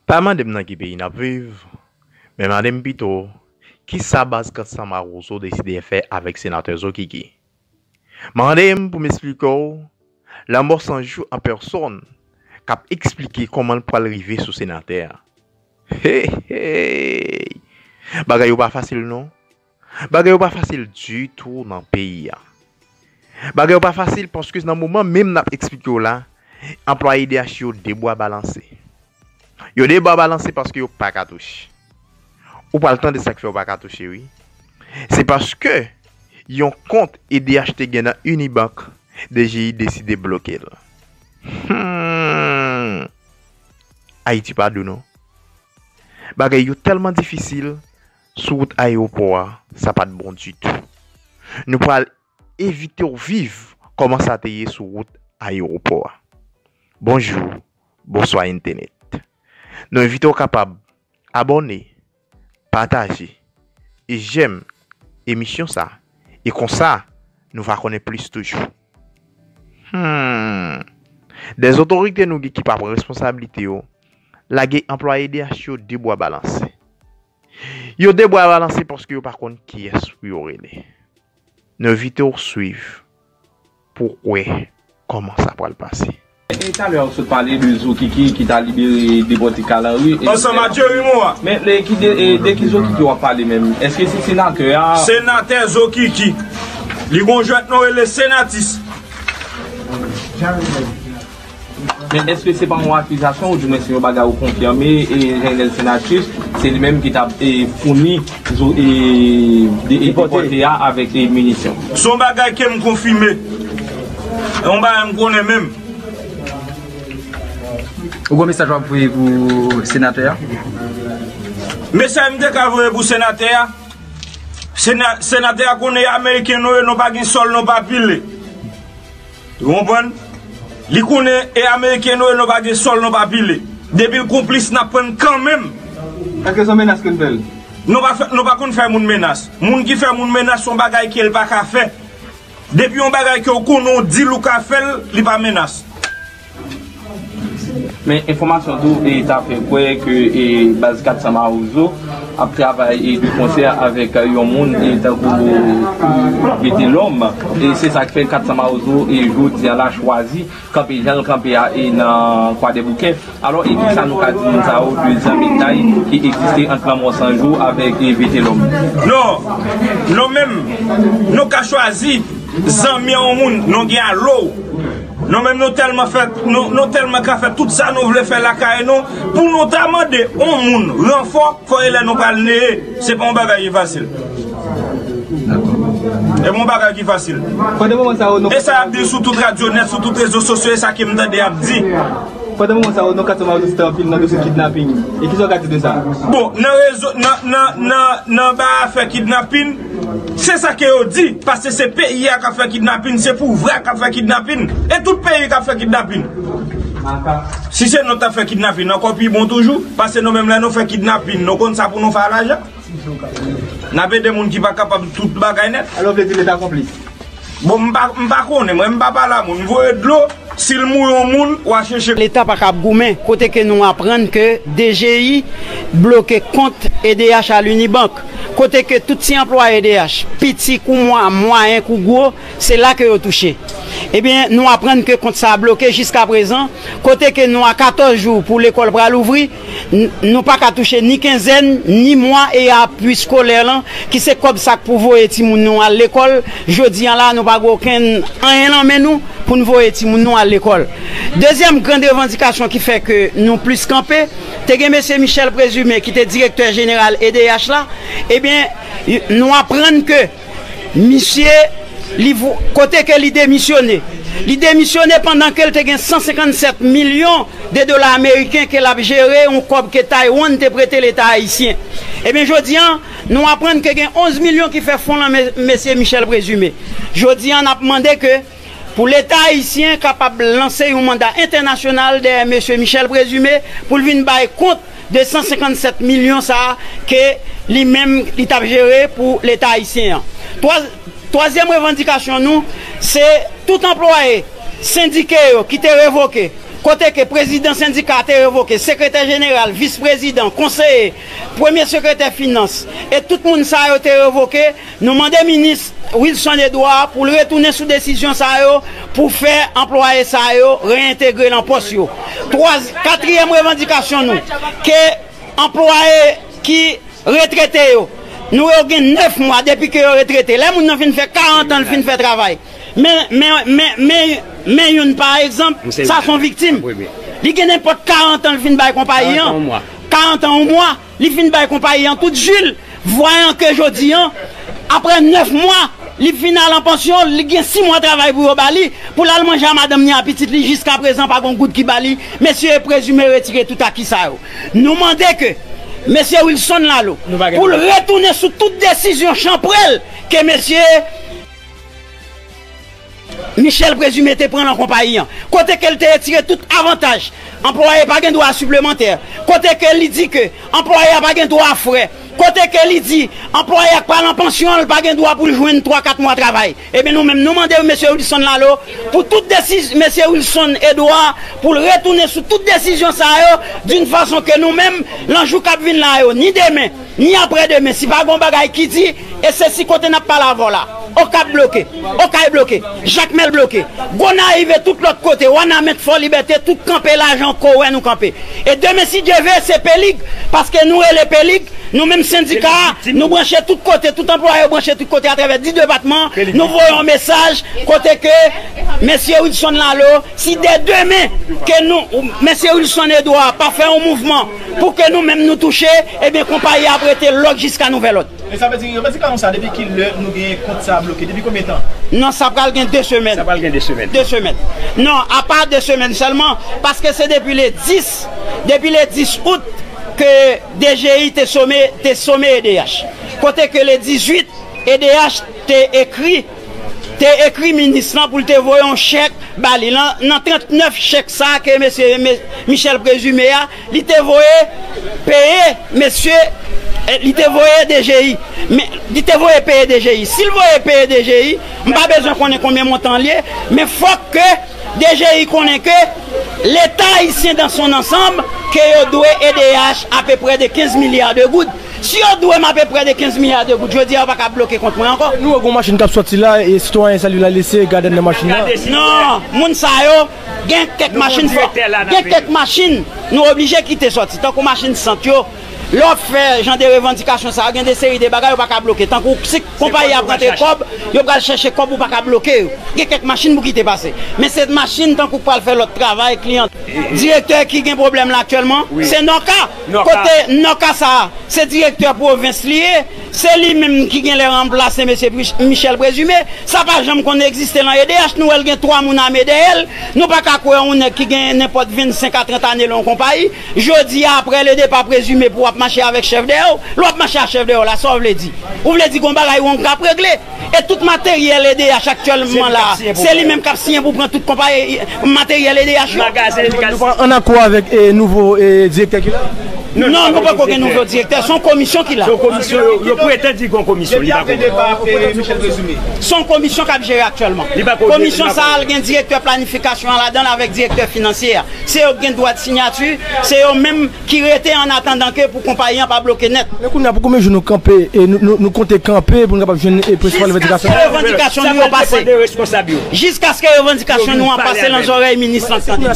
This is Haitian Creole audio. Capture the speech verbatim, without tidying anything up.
Pa mande m nan ki peyi n ap viv, men mande m pito, kisa baz Kat San Mawozo deside fè avèk senatè Zokiki? Mande m pou m esplike w, Lanmò San Jou an pèsòn k ap esplike kòman l pral rive sou senatè a. Hey, hey! Bagay yo pa fasil non. Bagay yo pa fasil ditou nan peyi a. Bagay yo pa fasil paske nan moman menm n ap esplike w la, anplwaye D H yo de bwa balanse. Yo de bwa balanse paske yo pa ka touche. Ou pral tande sa k fè yo pa ka touche wi. Se paske yon kont E D H te gen nan Unibank, D G I deside bloke l. Hmm. Ayiti pa dou non. Bagay yo tèlman difisil, sou wout ayewopò a, sa pa t bon ditou. Nou pral evite w viv kòman sa te ye sou wout ayewopò a. Bonjou, bonswa entènèt. Nou envite w kapab abòne, pataje e jèm emisyon sa, e konsa nou va konnen plis toujou. Hmm. Dèzotorite nou gen ki pa pran responsablite yo, lage anplwaye D H yo de bwa balanse. Yo de bwa balanse paske yo pa konn kiyès pou yo rele. Nou envite w swiv pou w wè kòman sa pral pase. E talè a ou sot pale de Zokiki ki ta libere depòte Kalanri. Ansanm a Jerry Moa. Men de ki, de, e, de ki Zokiki w ap pale menm? Èske se senatè a? Senatè Zokiki. Li gon jwèt nou rele Senatis. Men èske se pa yon akizasyon oudimwen se yon bagay ou konfime, e Jeanel Senatus se li menm ki t ap, e, founi zo-, e, de, e, depòte a avèk, e, minisyon? Se yon bagay ke m konfime. E yon bagay m konnen menm. Ou gon mesaj w ap voye pou senatè a? Mesaj m te ka voye pou senatè a, sena-, senatè a konnen e ameriken nou ye, nou pa gen sòl, nou pa pile. Ou konprann? Li konnen e ameriken nou ye, nou pa gen sòl, nou pa pile. Depi l konplis, n ap pran l kanmenm. Èske se yon menas ke n fè l? Nou pa fè, nou pa konn fè moun menas. Moun ki fè moun menas, se yon bagay ke l pa ka fè. Depi yon bagay ke w konnen w di l ou ka fè l, li pa menas. Men enfòmasyon tou, e, ta fè kwè ke, e, baz Kat San Mawozo ap travay, e, de konsè avèk, e, yon moun, e, tankou Betelòm. E se sa k fè Kat San Mawozo, e, jodi a la chwazi kanpe jan l kanpe a, e, nan Kwadèboukè. Alò, e kisa nou ka di moun sa yo de zanmitay ki egziste ant Lanmò San Jou avèk, e, Betelòm? Non, nou menm, nou ka chwazi zanmi a yon moun, nou gen alo. Nou menm nou tèlman fè, nou, nou tèlman ka fè tout sa nou vle fè lakay nou, pou nou ta mande yon moun ranfò, fò e lè nou pral neye. Se pa yon bagay ki fasil. E pa yon bagay ki fasil. Pandan moman sa yo, nou... E sa y ap di sou tout radyo nèt, sou tout rezo sosyo, e sa ke m tande y ap di. Pandan moman sa yo, nou ka tande anpil nan dosye kidnaping. E kisa w ka di de sa? Bon, nan rezo, nan, nan, nan, nan ba afè kidnaping, se sa ke yo di, paske se peyi a k ap fè kidnaping, se pouvwa k ap fè kidnaping, e tout peyi k ap fè kidnaping. Si se nou t ap fè kidnaping, ankò pi bon toujou, paske nou menm lè nou fè kidnaping, nou konn sa pou nou fè a lajan. N ap ede moun ki pa kapab tout bagay nèt. Alò, w vle di Leta konplis? Bon, m pa, m pa konnen, mwen, m pa pale a moun. M voye dlo, si l mouri yon moun, w a chèche. Leta pa ka ap goumen, kote ke nou aprann ke D G I bloke kont E D H a Linibank, kote ke tout ti anplwaye E D H, piti kou mwa, mwayen kou gwo, se la ke yo touche. Ebyen, nou aprann ke kont sa a bloke jiskaprezan, kote ke nou a katòz jou pou lekòl pral ouvri, n-, nou pa ka touche ni kenzèn, ni mwa e apui skolè lan, ki se kòb sa k pou voye timoun nou al lekòl. Jodi a la, nou pa gen okenn anyen nan men nou pou n voye timoun nou al lekòl. Dezyèm gran revandikasyon ki fè ke nou plis kanpe, te gen mesye Michel Présumé ki te direktè jeneral E D H la, ebyen, nou aprann ke misye, li vo-, kote ke li demisyone. Li demisyone pandan ke l te gen san senkannsèt milyon de dola ameriken ke l ap jere, yon kòb ke Taiwan te prete Leta ayisyen. Ebyen, jodi a, nou aprann ke gen onz milyon ki fè fon lan me-, mesye Michel Présumé. Jodi a, n ap mande ke pou Leta ayisyen kapab lanse yon manda entènasyonal dèyè mesye Michel Présumé pou l vin bay kont de san senkannsèt milyon sa a ke li menm li t ap jere pou Leta ayisyen an. Twa-, twazyèm revandikasyon nou, se tout anplwaye sendike yo ki te revoke, kote ke prezidan sendika a te revoke, sekretè jeneral, vis prezidan, konseye, premye sekretè finans, e tout moun sa yo te revoke, nou mande minis Wilson Edouard pou l retounen sou desizyon sa yo, pou fè anplwaye sa yo reyentegre lan pòs yo. Twa, katriyèm revandikasyon nou, ke anplwaye ki retrete yo, nou yo gen nèf mwa depi ke yo retrete. Lè moun nan fin fè karant an, l fin fè travay. Men, men, men, men, men youn, pa egzanp, sa se yon viktim. Li gen nenpòt karant an, l fin bay konpayi an. Karant an, yon mwa, li fin bay konpayi an tout jil. Vwayan ke jodi an, apre nèf mwa, li fin al an pansyon, li gen sis mwa travay pou yo ba li, pou l al manje a madanm ni a pitit li, jiska prezan pa gen yon goud ki ba li. Mesye prezime retire tout aki sa yo. Nou mande ke mesye Wilson Lalo, pou l retounen sou tout desizyon chanpwèl ke mesye Michel prezime te pran lan konpayi an, kote ke l te retire tout avantaj. Anplwaye pa gen dwa a siplemantè, kote ke li di ke anplwaye a pa gen dwa a frè, kote ke li di anplwaye a k pral an pansyon an, l pa gen dwa pou l jwenn twa, kat mwa travay. Ebyen, nou menm, nou mande mesye Wilson Lalo pou tout desiz-, mesye Wilson Edouard, pou l retounen sou tout desizyon sa yo, d'une façon ke nou menm, lan jou k ap vin la yo, ni demen, ni aprèdemen, si pa gen yon bagay ki di, e se si kote n ap pale avè w la, Okap bloke, Okay bloke, Jakmèl bloke, Gonayiv e tout lòt kote, Wanament, Fòlibète, tout kanpe, Lajan, Kowè nou kanpe. E demen, si Dye ve, se Pelig, paske nou rele Pelig, nou menm sendika a, nou branche tout kote, tout anplwaye yo branche tout kote atravè dis depatman, nou voye yon mesaj kote ke mesye Wilson Lalo, si dè demen ke nou, mesye Wilson Edouard pa fè yon mouvman pou ke nou menm nou touche, ebyen konpayi a ap rete lòk jiska nouvèl òd. E sa vle di, revandikasyon sa, depi ki lè nou gen kont sa bloke? Depi konbyen tan? Non, sa pral gen de semèn. Sa pral gen de semèn. De semèn. Non, apa de semèn sèlman, paske se depi le dis, depi le dis out ke D G I te some, te some E D H. Kote ke le dizuit, E D H te ekri, te ekri minis lan pou l te voye yon chèk ba li. Lan, nan trannèf chèk sa ke mesye Me-, Michel prezime a, li te voye peye mesye, eh, li te voye D G I. Men, li te voye peye D G I. Si l voye peye D G I, m pa bezwen konnen konbyen montan l ye, men fòk ke D G I konnen ke Leta ayisyen dans son ensemble, ke yo dwe E D H apeprè de kenz milya de goud. Si yo dwe m apeprè de kenz milya de goud, jodi a yo pa ka bloke kont mwen ankò. Nou wè gon machin k ap sòti la, e sitwayen sa li la lese, gade anndan machin nan. Non, moun sa yo, gen kèk machin fò, gen kèk machin nou oblije kite sòti, tankou machin sant yo. Lè w ap fè jan de revandikasyon sa yo, gen de seri de bagay ou pa ka bloke. Tankou si konpayi ap rantre kòb, yo pral chèche kòb, ou pa ka bloke yo. Gen kèk machin pou kite pase. Men se machin tankou k pral fè lòt travay, kliyan. Direktè ki gen pwoblèm la aktyèlman, se Nòka. Kote Nòka sa a, se direktè pwovens li ye. Se li menm ki genlè ranplase mesye Mich-, Michel prezime. Sa pa janm konn egziste lan E D H. Nou wè l gen twa moun ame dèyè l. Nou pa ka kwè yon nèg ki gen nenpòt vennsenk a trant ane lan yon konpayi. Jodi a, aprè le depa prezime pou w ap mache avèk chèf dèyè w, lè w ap mache ak chèf dèyè w la, sa w vle di? Ou vle di gon bagay wrong k ap regle? E tout materyèl E D H aktyèlman la, se li menm k ap siyen pou pran tout konpayi, materyèl E D H yo. Nou pa an akò avèk, e, nouvo, e, direktè ki la? Non, nou poko gen nouvo direktè, se yon komisyon ki la. Se yon komisyon, yo, yo pretann di gon komisyon, li pa gon. Se yon komisyon k ap jere aktyèlman. Komisyon sa a, l gen direktè planifikasyon an ladan l avèk direktè finansye a. Se yo k gen dwa de sinyati, se yo menm ki rete an atandan ke pou konpayi an pa bloke nèt. Men kounye a, pou konbyen jou nou kanpe, e nou, nou, nou konte kanpe pou nou kapab jwenn, e, prensipal revandikasyon nou? Jiskaske revandikasyon nou yo pase. Jiskaske revandikasyon nou an pase lan zòrèy minis lan tande.